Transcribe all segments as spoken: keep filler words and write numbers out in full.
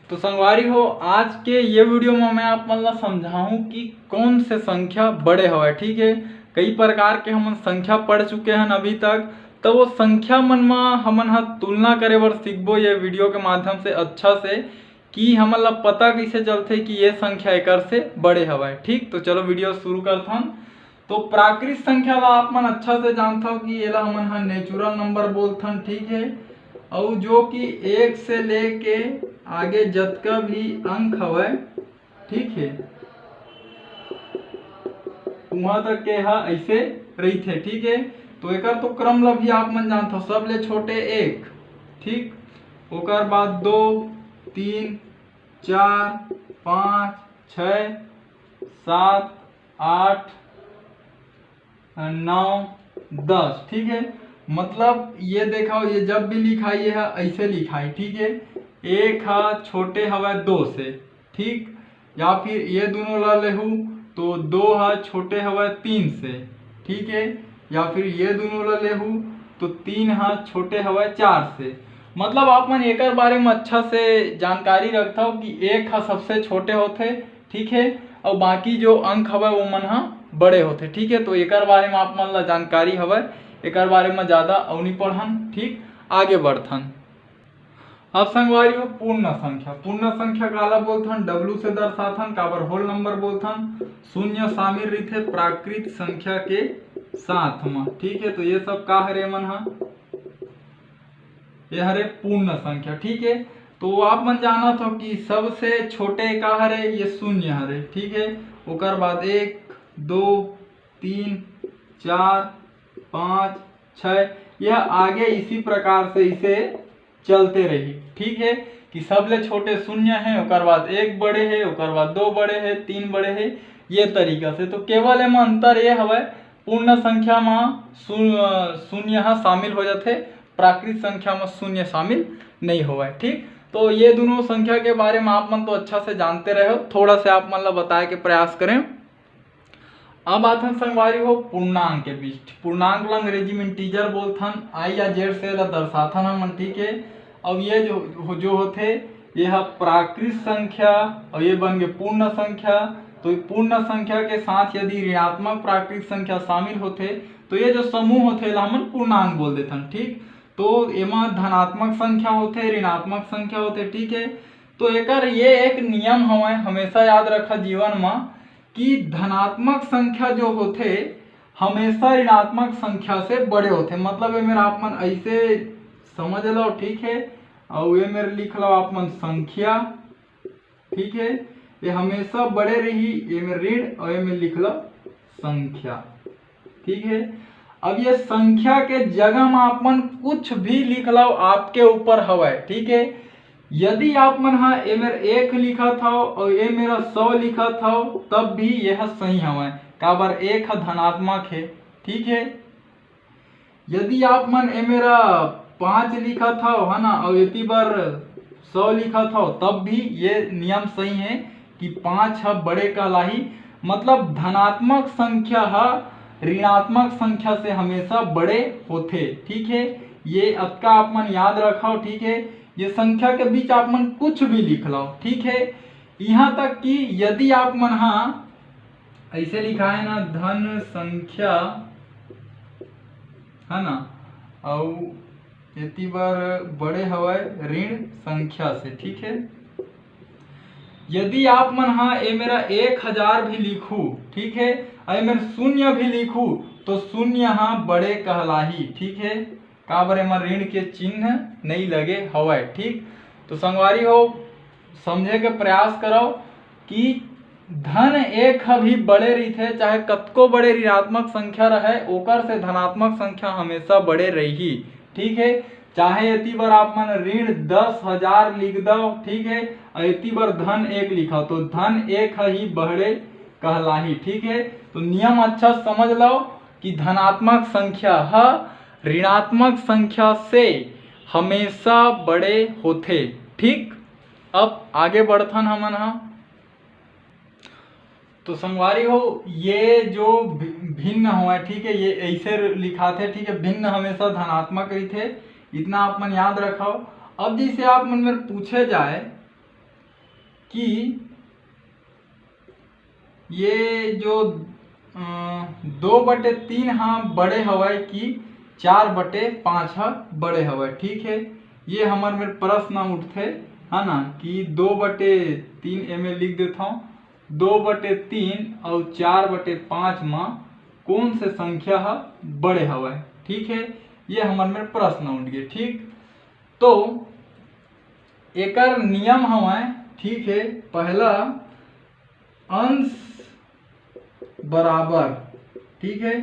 तो संगवारी हो, आज के ये वीडियो में मैं आप मन ला समझाहूँ कि कौन से संख्या बड़े हवय। ठीक है, कई प्रकार के हमन संख्या पढ़ चुके हन अभी तक, तो वो संख्या मन म हमन ह तुलना करे बर सीखबो ये वीडियो के माध्यम से अच्छा से, कि हमन ला पता कइसे चलथे कि ये संख्या एकर से बड़े हवय। ठीक, तो चलो वीडियो शुरू करथन। तो प्राकृत संख्या ला आप मन अच्छा से जानथव कि एला हमन ह नेचुरल नंबर बोलथन। ठीक है, अउ जो कि एक से लेके आगे जतका भी अंक हवय, ठीक है, उहाँ तक के ह ऐसे रहिथे। ठीक है, तो एकर तो क्रम ला भी आप मन जानथव, सबले छोटे एक, ठीक, ओकर बाद दो, तीन, चार, पाँच, छः, सात, आठ, नौ, दस। ठीक है, मतलब ये देखो, ये जब भी लिखाई, ये ह ऐसे लिखाई। ठीक है, एक ह छोटे हवय दो से, ठीक, या फिर ये दोनों ला लेहू तो दो ह छोटे हवय तीन से, ठीक है, या फिर ये दोनों ला लेहू तो तीन ह छोटे हवय चार से। मतलब आप मन एकर बारे में अच्छा से जानकारी रखथव कि एक ह सबसे छोटे होथे, ठीक है, और बाकी जो अंक हवय वो मन ह बड़े होथे। ठीक है, तो एकर बारे में आप मन ला जानकारी हवय, एकर बारे में ज़्यादा अउ नहीं पढ़न। ठीक, आगे बढ़थन। अब संगवारी हो, पूर्ण संख्या, पूर्ण संख्या काला बोलथन? डब्ल्यू से दर्शाथन, काबर होल नंबर बोलथन? शून्य शामिल रहिथे प्राकृत संख्या के साथ म। ठीक है, तो ये सब का हरे मन ह, ये हरे पूर्ण संख्या। ठीक है, तो आप मन जानत हो कि सबसे छोटे का हरे, ये शून्य हरे। ठीक है, ओकर बाद एक, दो, तीन, चार, पाँच, छः, यह आगे इसी प्रकार से इसे चलते रही। ठीक है, कि सबले छोटे शून्य है, ओकर बाद एक बड़े है, ओकर बाद दो बड़े है, तीन बड़े है, ये तरीका से। तो केवल एमा अंतर ये हवय, पूर्ण संख्या म शू-, शून्य ह शामिल हो जाथे, प्राकृत संख्या म शून्य शामिल नहीं होवय। ठीक, तो ये दोनों संख्या के बारे में आप मन तो अच्छा से जानते रहे हो, थोड़ा से आप मन ला बताए के प्रयास करें। अब आथन संगवारी हो पूर्णांक के बीच। पूर्णांक ला अंग्रेजी में इंटीजर बोलथन, आई या जेड से ला दर्शाथन हमन। ठीक है, अब ये जो जो होथे, ये ह प्राकृत संख्या और ये बन गए पूर्ण संख्या। तो ये पूर्ण संख्या के साथ यदि ऋणात्मक प्राकृत संख्या शामिल होथे, तो ये जो समूह होथे, एला हमन पूर्णांक बोल देथन। ठीक, तो एमा धनात्मक संख्या होथे, ऋणात्मक संख्या होथे। ठीक है, तो एकर ये एक नियम हवय, हमेशा याद रखा जीवन म, कि धनात्मक संख्या जो होथे, हमेशा ऋणात्मक संख्या से बड़े होथे। मतलब ये मेर आप मन ऐसे समझ लो, ठीक है, और ये मेर लिख लो आप मन संख्या, ठीक है, ये हमेशा बड़े रही, ये मेर ऋण और ये मेर लिख लो संख्या। ठीक है, अब ये संख्या के जगह में आप मन कुछ भी लिख लो, आपके ऊपर हवय। ठीक है, यदि आप मन ह ए मेर एक लिखत हव और ए मेरा सौ लिखत हव, तब भी यह सही हवय, काबर एक ह धनात्मक है। ठीक है, यदि आप मन ए मेरा पाँच लिखत हव, है ना, और एती बर सौ लिखत हव, तब भी ये नियम सही है कि पाँच ह बड़े कहलाही। मतलब धनात्मक संख्या ह ऋणात्मक संख्या से हमेशा बड़े होथे। ठीक है, ये अतका आप मन याद रखव। ठीक है, ये संख्या के बीच आप मन कुछ भी लिख लो। ठीक है, यहाँ तक कि यदि आप मन हा ऐसे लिखाए ना, धन संख्या, है ना, अउ एती बर बड़े हवय ऋण संख्या से। ठीक है, यदि आप मन हा ए मेरा एक हजार भी लिखू, ठीक है, अउ ए मेर शून्य भी लिखू, तो शून्य हा बड़े कहलाही। ठीक है, काबर एमा ऋण के चिन्ह नहीं लगे हवय। ठीक, तो संगवारी हो, समझे के प्रयास करव कि धन एक ह भी बड़े रहिथे, चाहे कतको बड़े ऋणात्मक संख्या रहे, ओकर से धनात्मक संख्या हमेशा बड़े रही। ठीक है, चाहे एती बर आप मन ऋण दस हजार लिख दव, ठीक है, अउ एती बर धन एक लिखव, तो धन एक ह ही बड़े कहलाही। ठीक है, तो नियम अच्छा समझ लो कि धनात्मक संख्या ह ऋणात्मक संख्या से हमेशा बड़े होथे। ठीक, अब आगे बढ़थन हमन हा। तो संगवारी हो, ये जो भि-, भिन्न होवय, ठीक है, ये ऐसे लिखाथे, ठीक है, भिन्न हमेशा धनात्मक रहिथे, इतना आप मन याद रखव। अब जैसे आप मन मेर पूछे जाए कि ये जो अ, दो बटे तीन ह बड़े हवय कि चार बटे पाँच ह बड़े हवय। ठीक है, ये हमर मेर प्रश्न उठथे, है ना, कि दो बटे तीन, एमे लिख देथव, दो बटे तीन अउ चार बटे पाँच म कौन से संख्या ह बड़े हवय। ठीक है, ये हमर मेर प्रश्न उठ गे। ठीक, तो एकर नियम हवय, ठीक है, पहला अंश बराबर, ठीक है,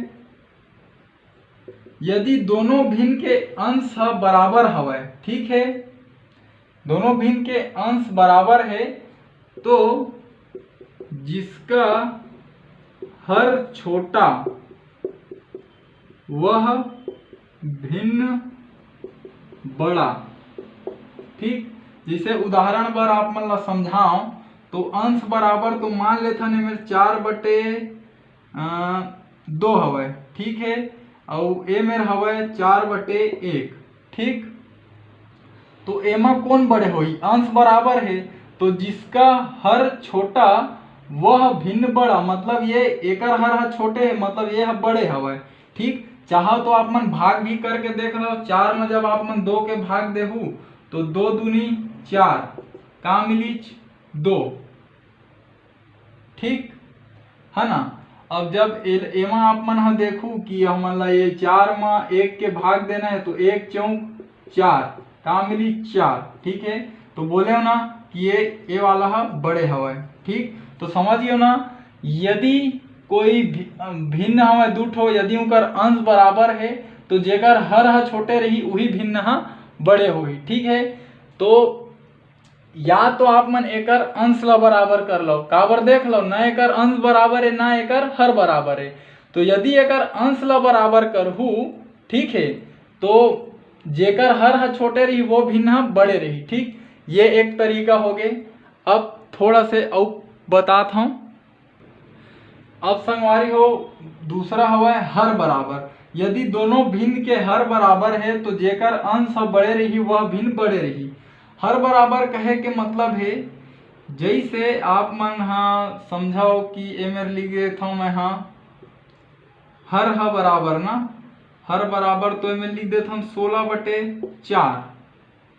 यदि दोनों भिन्न के अंश ह बराबर हवय, ठीक है, दोनों भिन्न के अंश बराबर है, तो जिसका हर छोटा वह भिन्न बड़ा। ठीक, जैसे उदाहरण बर आप मन ला समझाओ, तो अंश बराबर तो मान लेथन एमेर चार बटे अ, दो हवय, ठीक है, अउ ए मेर हवय चार बटे एक। ठीक, तो एमा कौन बड़े होही? अंश बराबर है, तो जिसका हर छोटा वह भिन्न बड़ा, मतलब ये एकर हर ह छोटे है, मतलब ये ह बड़े हवय। ठीक, चाहो तो आप मन भाग भी करके देख लो। चार में जब आप मन दो के भाग देहू, तो दो दूनी चार, का मिलीच? दो। ठीक है ना? अब जब एमा आप मन ह देखू कि हमन ला ये चार म एक के भाग देना है, तो एक चौक चार, का मिली? चार। ठीक है, तो बोले हो ना कि ये ए वाला ह बड़े हवय। ठीक, तो समझियो ना, यदि कोई भिन्न हवय दू ठो, यदि उनकर अंश बराबर है, तो जेकर हर ह छोटे रही, उही भिन्न ह बड़े होही। ठीक है, तो या तो आप मन एकर अंश ला बराबर कर लो, काबर देख लो, ना एकर अंश बराबर है, ना एकर हर बराबर है। तो यदि एकर अंश ला बराबर करहू, ठीक है, तो जेकर हर ह छोटे रही, वो भिन्न ह बड़े रही। ठीक, ये एक तरीका हो गए। अब थोड़ा से अउ बतात हूँ। अब संगवारी हो, दूसरा हवय हर बराबर। यदि दोनों भिन्न के हर बराबर है, तो जेकर अंश ह बड़े रही, वह भिन्न बड़े रही। हर बराबर कहे के मतलब है, जैसे आप मन ह समझाओ कि ए मेर लिख देथव मैं ह, हर ह बराबर ना, हर बराबर तो ए मेर लिख देथन सोलह बटे चार।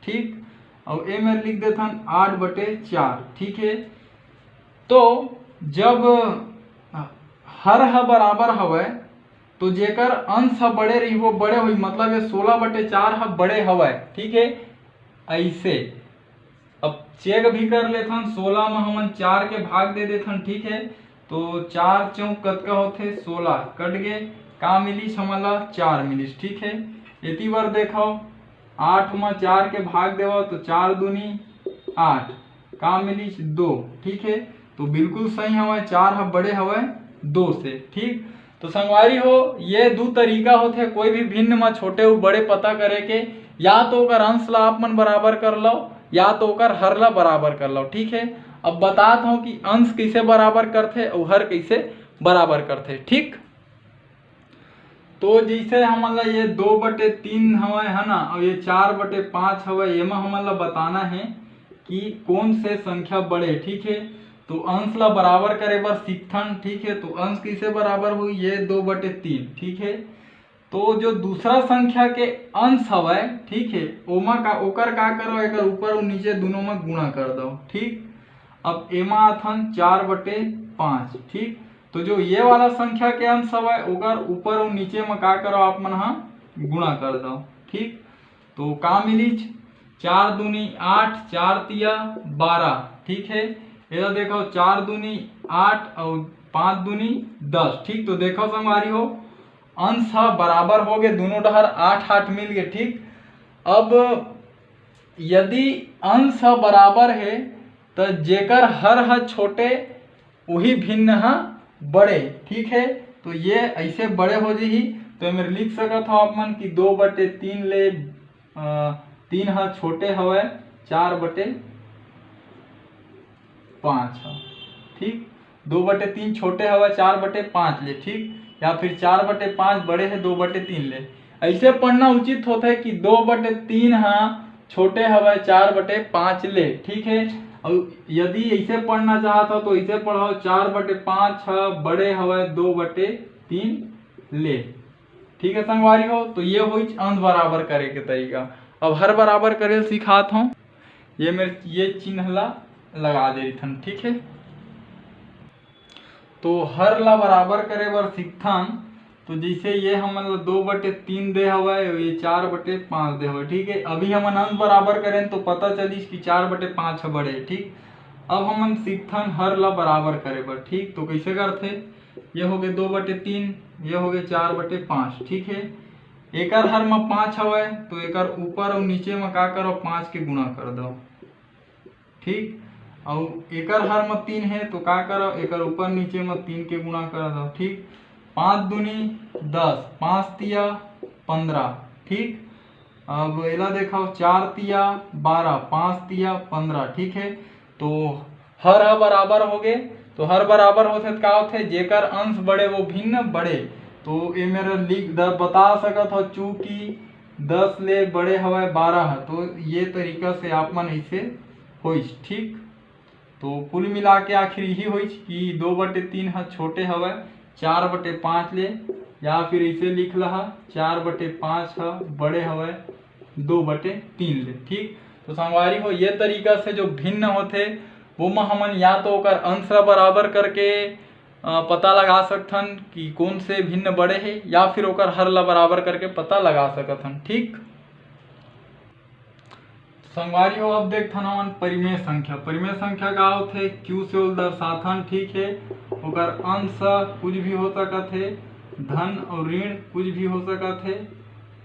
ठीक, अउ ए मेर लिख देथन आठ बटे चार। ठीक है, तो जब हर ह बराबर हवय, तो जेकर अंश ह बड़े रही, वो बड़े होही, मतलब ये सोलह बटे चार ह बड़े हवय। ठीक है, ऐसे अब चेक भी कर लेथन, सोलह म हमन चार के भाग दे देथन। ठीक है, तो चार चौक कतका होथे? सोलह। कट गे, का मिलिस हमन ला? चार मिलिस। ठीक है, एती बर देखव, आठ म चार के भाग देवव तो चार दूनी आठ, का मिलिस? दो। ठीक है, तो बिल्कुल सही हवय, चार ह बड़े हवय दो से। ठीक, तो संगवारी हो, ये दू तरीका होथे कोई भी भिन्न म छोटे अउ बड़े पता करे के। या तो ओकर अंश ला आप मन बराबर कर लो, या तो ओकर हर ला बराबर कर लो। ठीक है, अब बतात हूँ कि अंश कैसे बराबर करथे अउ हर कैसे बराबर करथे। ठीक, तो जैसे हमन ला ये दो बटे तीन हवय, है ना, और ये चार बटे पाँच हवय, एमा हमन ला बताना है कि कौन से संख्या बड़े। ठीक है, तो अंश ला बराबर करे बर सीखथन। ठीक है, तो अंश कैसे बराबर होही? ये दो बटे तीन। ठीक है, तो जो दूसरा संख्या के अंश हवय, ठीक है, ओमा का, ओकर का करो, एकर ऊपर अउ नीचे दोनों में गुणा कर दो। ठीक, अब एमा आथन चार बटे पाँच। ठीक, तो जो ये वाला संख्या के अंश हवय, ओकर ऊपर अउ नीचे में का करो, आप मन ह गुणा कर दो। ठीक, तो का मिलिच? चार दूनी आठ, चार तिया बारह। ठीक है, एला देखो, चार दूनी आठ अउ पाँच दूनी दस। ठीक, तो देखो संगवारी हो, अंश ह बराबर हो गए, दोनों डहर आठ आठ मिल गए। ठीक, अब यदि अंश ह बराबर है, तो जेकर हर ह छोटे, वही भिन्न ह बड़े। ठीक है, तो ये ऐसे बड़े हो जाही। तो एमेर लिख सकत हो आप मन कि दो बटे तीन ले, अ, तीन ह छोटे हवय चार बटे पाँच ह। ठीक, दो बटे तीन छोटे हवय चार बटे पाँच ले। ठीक, या फिर चार बटे पाँच बड़े है दो बटे तीन ले। ऐसे पढ़ना उचित होता है कि दो बटे तीन ह छोटे हवय चार बटे पाँच ले। ठीक है, अउ यदि ऐसे पढ़ना चाहत हो तो ऐसे पढ़ो, चार बटे पाँच ह बड़े हवय दो बटे तीन ले। ठीक है संगवारी हो, तो ये होइच अंश बराबर करे के तरीका। अब हर बराबर करे ल सिखात हूँ, ये मेरे ये चिन्ह ला लगा दे रही थन। ठीक है, तो हर ला बराबर करे बर सीखथन। तो जैसे ये हमन ला दो बटे तीन दे हवय, ये चार बटे पाँच दे हवय। ठीक है, अभी हमन अंश बराबर करें तो पता चलिस कि चार बटे पाँच ह बड़े। ठीक, अब हमन सीखथन हर ला बराबर करे बर। ठीक, तो कैसे करथे? ये हो गए दो बटे तीन, ये हो गए चार बटे पाँच। ठीक है, एकर हर म पाँच हवय, तो एकर ऊपर अउ नीचे म का करो, पाँच के गुणा कर दो। ठीक, अउ एकर हर म तीन है तो का करव, एकर ऊपर नीचे म तीन के गुणा कर दव। ठीक, पाँच दूनी दस, पाँच तिया पंद्रह। ठीक, अब एला देखव, चार तिया बारह, पाँच तिया पंद्रह। ठीक है, तो हर ह बराबर हो गे। तो हर बराबर होथे त का होथे, जेकर अंश बड़े वो भिन्न बड़े। तो ये मेरा लिख द, बता सकत हो, चूंकि दस ले बड़े हवय बारह ह। तो ये तरीका से आप मन ऐसे होइस। ठीक, तो कुल मिला के आखिर यही होइस कि दो बटे तीन ह छोटे हवय चार बटे पाँच ले, या फिर इसे लिख लहा, चार बटे पाँच ह बड़े हवय दो बटे तीन ले। ठीक, तो संगवारी हो, ये तरीका से जो भिन्न होथे वो म हमन या तो ओकर अंश ला बराबर करके अ, पता लगा सकथन कि कौन से भिन्न बड़े हे, या फिर ओकर हर ला बराबर करके पता लगा सकथन। ठीक, संगवारी हो, अब देखथन हमन परिमेय संख्या। परिमेय संख्या का होथे? क्यू से ओल दर्शाथन। ठीक है, ओकर अंश कुछ भी हो सकत हे, धन और ऋण कुछ भी हो सकत हे,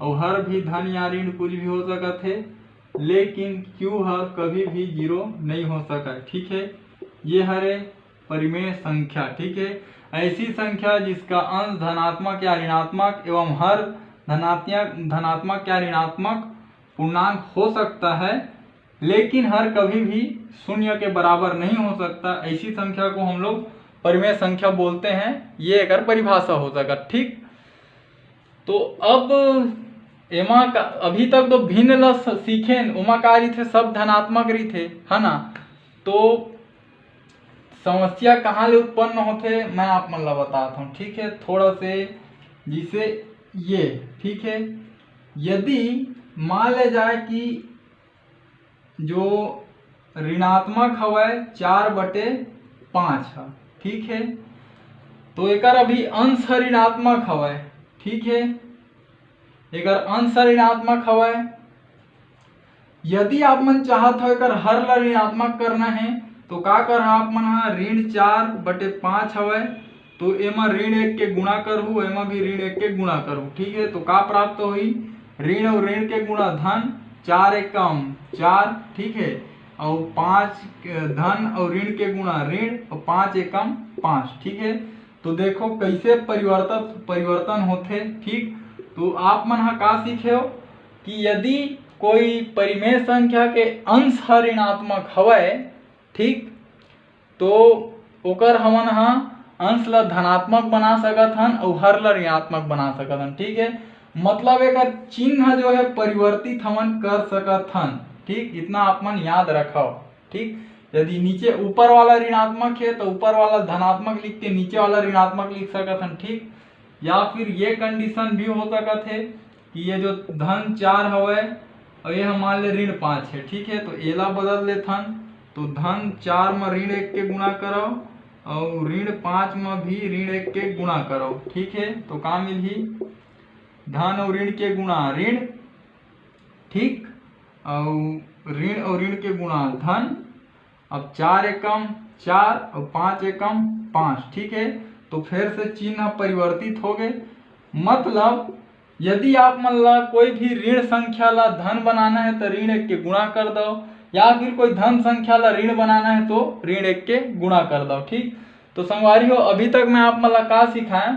और हर भी धन या ऋण कुछ भी हो सकत हे, लेकिन क्यू ह कभी भी जीरो नहीं हो सकत। ठीक है, ये हरे परिमेय संख्या। ठीक है, ऐसी संख्या जिसका अंश धनात्मक या ऋणात्मक एवं हर धनात्मक धनात्मक या ऋणात्मक पूर्णांक हो सकता है, लेकिन हर कभी भी शून्य के बराबर नहीं हो सकता, ऐसी संख्या को हम लोग परिमेय संख्या बोलते हैं। ये एकर परिभाषा हो सकत। ठीक, तो अब एमा का, अभी तक तो भिन्न ल स-, सीखेन, ओमा का रहिथे, सब धनात्मक रहिथे, है ना? तो समस्या कहाँ ले उत्पन्न होथे, मैं आप मन ला बतात हूँ। ठीक है, थोड़ा से, जिसे ये, ठीक है, यदि मान ले जाए कि जो ऋणात्मक हवय चार बटे पाँच ह, ठीक है, तो एकर अभी अंश ह ऋणात्मक हवय। ठीक है, एकर अंश ह ऋणात्मक हवय। यदि आप मन चाहत हो एकर हर ला ऋणात्मक करना है, तो का करहा आप मन हा, ऋण चार बटे पाँच हवय, तो एमा ऋण एक के गुणा करहू, एमा भी ऋण एक के गुणा करहू। ठीक है, तो का प्राप्त होही? ऋण और ऋण के गुणा धन, चार एकम चार, ठीक है, और पाँच, धन और ऋण के गुणा ऋण, और पाँच एकम पाँच। ठीक है, तो देखो कैसे परिवर्तन परिवर्तन होथे। ठीक, तो आप मन हा का सीखे हो कि यदि कोई परिमेय संख्या के अंश ह ऋणात्मक हवय, ठीक, तो ओकर हमन ह अंश ला धनात्मक बना सकत हन अउ हर ला ऋणात्मक बना सकत हन। ठीक है, मतलब एकर चिन्ह जो है परिवर्तित हमन कर सकत हन। ठीक, इतना आप मन याद रखव। ठीक, यदि नीचे ऊपर वाला ऋणात्मक है तो ऊपर वाला धनात्मक लिख के नीचे वाला ऋणात्मक लिख सकत हन। ठीक, या फिर ये कंडीशन भी हो सकत है कि ये जो धन चार हवय और ये हमारे लिए ऋण पाँच है। ठीक है, तो एला बदल लेथन, तो धन चार म ऋण एक के गुणा करव और ऋण पाँच म भी ऋण एक के गुणा करव। ठीक है, तो का मिलही? धन और ऋण के गुणा ऋण, ठीक, और ऋण और ऋण के गुणा धन। अब चार एकम चार और पाँच एकम पाँच। ठीक है, तो फिर से चिन्ह परिवर्तित हो गए। मतलब यदि आप मन ला कोई भी ऋण संख्या ला धन बनाना है तो ऋण एक के गुणा कर दो, या फिर कोई धन संख्या ला ऋण बनाना है तो ऋण एक के गुणा कर दो। ठीक, तो संगवारी हो, अभी तक मैं आप मन ला का सिखाया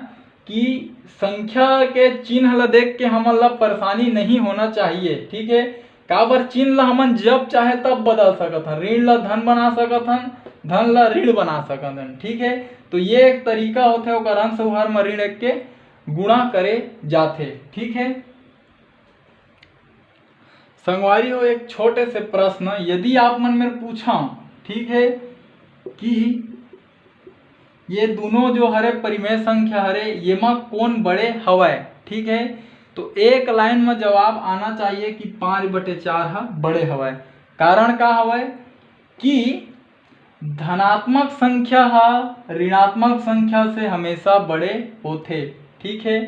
कि संख्या के चिन्ह ला देख के हमन ला परेशानी नहीं होना चाहिए। ठीक है, काबर चिन्ह ला हमन जब चाहे तब बदल सकत हन, ऋण ला धन बना सकत हन, धन ला ऋण बना सकत हन। ठीक है, तो ये एक तरीका होथे ओकर अंश उहर म ऋण एक के गुणा करे जाथे। ठीक है, संगवारी हो, एक छोटे से प्रश्न, यदि आप मन मेर पूछव ठीक है, कि ये दोनों जो हरे परिमेय संख्या हरे, ये मा कौन बड़े हवय। ठीक है, तो एक लाइन में जवाब आना चाहिए कि पाँच बटे चार हा बड़े हवय। कारण का हवय कि धनात्मक संख्या हा ऋणात्मक संख्या से हमेशा बड़े होथे। ठीक है,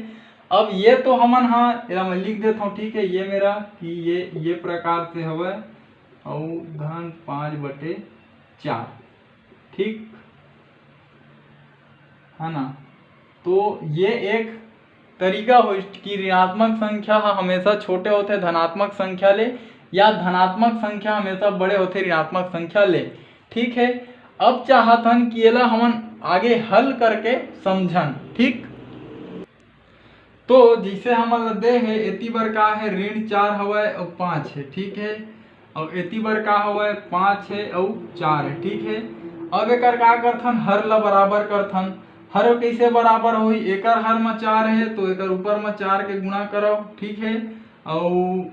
अब ये तो हमन हा, एला मैं लिख देता हूँ। ठीक है, ये मेरा कि ये ये प्रकार से हवय, अउ धन पाँच बटे चार। ठीक है ना? तो ये एक तरीका हो कि ऋणात्मक संख्या हा हमेशा छोटे होथे धनात्मक संख्या ले, या धनात्मक संख्या हमेशा बड़े होथे ऋणात्मक संख्या ले। ठीक है, अब चाहत हन कि एला हमन आगे हल करके समझन। ठीक, तो जैसे हमन ला दे हे, एती बर का है, ऋण चार हवय अउ पाँच है। ठीक है, अउ एती बर का हवय, पाँच है अउ चार है। ठीक है, अब एकर का करथन, हर ला बराबर करथन। हर कैसे बराबर होही? एकर हर म चार है तो एकर ऊपर म चार के गुणा करव। ठीक है, अउ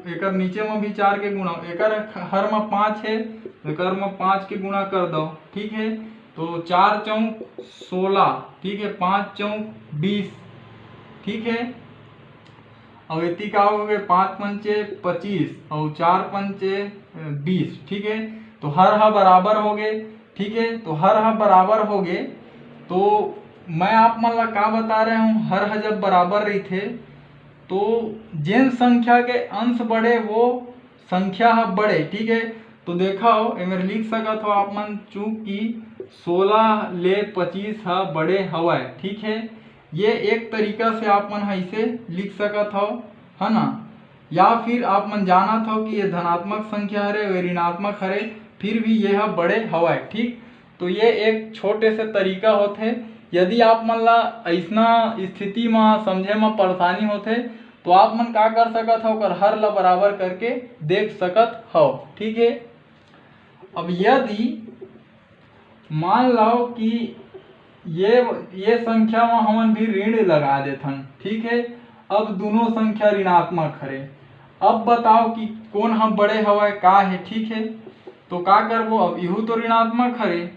एकर नीचे म भी चार के गुणा, एकर हर म पाँच है तो एकर म पाँच के गुणा कर दव। ठीक है, तो चार चौक सोलह, ठीक है, पाँच चौक बीस। ठीक है, अउ एती का हो गए, पाँच पंचे पच्चीस अउ चार पंचे बीस। ठीक है, तो हर हा बराबर हो गए। ठीक है, तो हर हा बराबर हो गए। तो मैं आप मन ला का बता रहे हूँ, हर हा जब बराबर रहिथे तो जेन संख्या के अंश बड़े वो संख्या हा बड़े। ठीक है, तो देखा हो, एमेर लिख सकत हो आप मन, चूंकि सोलह ले पच्चीस हा बड़े हवय। ठीक है, ये एक तरीका से आप मन हा इसे लिख सकत हो, है ना? या फिर आप मन जानत हो कि ये धनात्मक संख्या हरे, ये ऋणात्मक हरे, फिर भी ये हा बड़े हवय। ठीक, तो ये एक छोटे से तरीका होथे। यदि आप मन ला ऐसना स्थिति म समझे म परेशानी होथे, तो आप मन का कर सकत हो, ओकर हर ला बराबर करके देख सकत हो। ठीक है, अब यदि मान लो कि ये ये संख्या म हमन भी ऋण लगा देथन। ठीक है, अब दोनों संख्या ऋणात्मक हरे। अब बताओ कि कौन हम बड़े हवय, का है? ठीक है, तो का करबो, अब इहू तो ऋणात्मक हरे,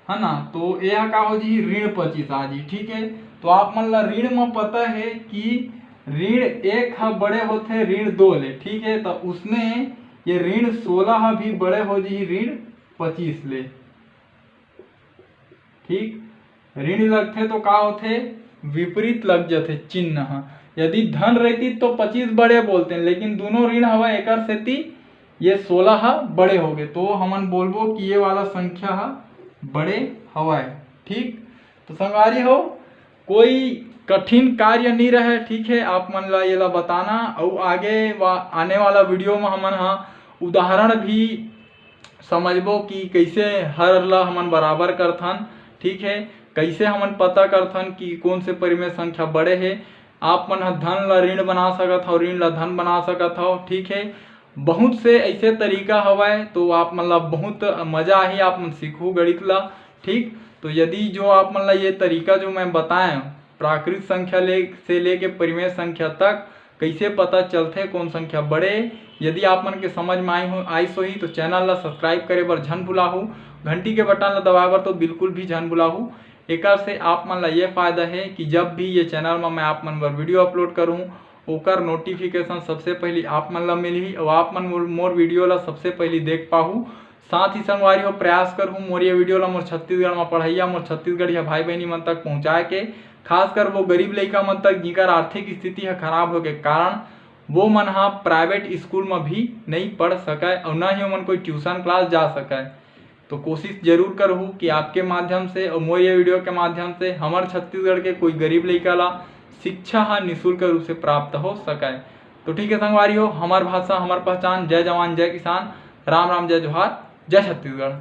है ना? तो ये का हो जी, ऋण पच्चीस आ जी। ठीक है, तो आप मन ला ऋण म पता है कि ऋण एक ह बड़े होथे ऋण दो ले। ठीक है, तो उसने ये ऋण सोलह ह भी बड़े हो जी ऋण पच्चीस ले। ठीक, ऋण लगथे तो का होथे, विपरीत लग जथे चिन्ह ह। यदि धन रहती तो पच्चीस बड़े बोलते, लेकिन दोनों ऋण हवय, एकर सेती ये सोलह ह बड़े हो गए, तो हमन बोलबो कि ये वाला संख्या ह बड़े हवय। ठीक, तो संगवारी हो, कोई कठिन कार्य नहीं रहे। ठीक है, आप मन ला ये ला बताना, अउ आगे वा, आने वाला वीडियो में हमन हा उदाहरण भी समझबो कि कैसे हर ला हमन बराबर करथन। ठीक है, कैसे हमन पता करथन कि कौन से परिमेय संख्या बड़े है। आप मन ह धन ला ऋण बना सकत हव, ऋण ला धन बना सकत हव। ठीक है, बहुत से ऐसे तरीका हवय, तो आप मन ला बहुत मजा आही, आप मन सीखू गणित ला। ठीक, तो यदि जो आप मन ला ये तरीका जो मैं बताए प्राकृत संख्या ले से लेके परिमेय संख्या तक कैसे पता चलथे कौन संख्या बड़े, यदि आप मन के समझ में आई हो आइस होही तो चैनल ला सब्सक्राइब करे बर झन भुलाहू, घंटी के बटन ला दबाए बर तो बिल्कुल भी झन भुलाहू। एकर से आप मन ला ये फायदा है कि जब भी ये चैनल में मैं आप मन बर वीडियो अपलोड करूँ, ओकर नोटिफिकेशन सबसे पहली आप मन ला मिलही और आप मन मोर, मोर वीडियो ला सबसे पहली देख पाहू। साथ ही संगवारी हो, प्रयास करहूँ मोर ये वीडियो ला मोर छत्तीसगढ़ में पढ़ैया, मोर छत्तीसगढ़िया भाई बहनी मन तक पहुँचाए के, खासकर वो गरीब लइका मन तक जिकर आर्थिक स्थिति ह खराब होके कारण वो मन ह प्राइवेट स्कूल में भी नहीं पढ़ सकय और न ही ओमन कोई ट्यूशन क्लास जा सकय। तो कोशिश जरूर करहू कि आपके माध्यम से और मोर ये वीडियो के माध्यम से हमर छत्तीसगढ़ के कोई गरीब लइका ला शिक्षा ह निःशुल्क रूप से प्राप्त हो सकय। तो ठीक है संगवारी हो, हमर भाषा हमर पहचान। जय जवान जय किसान, राम राम जय जोहार, जय छत्तीसगढ़।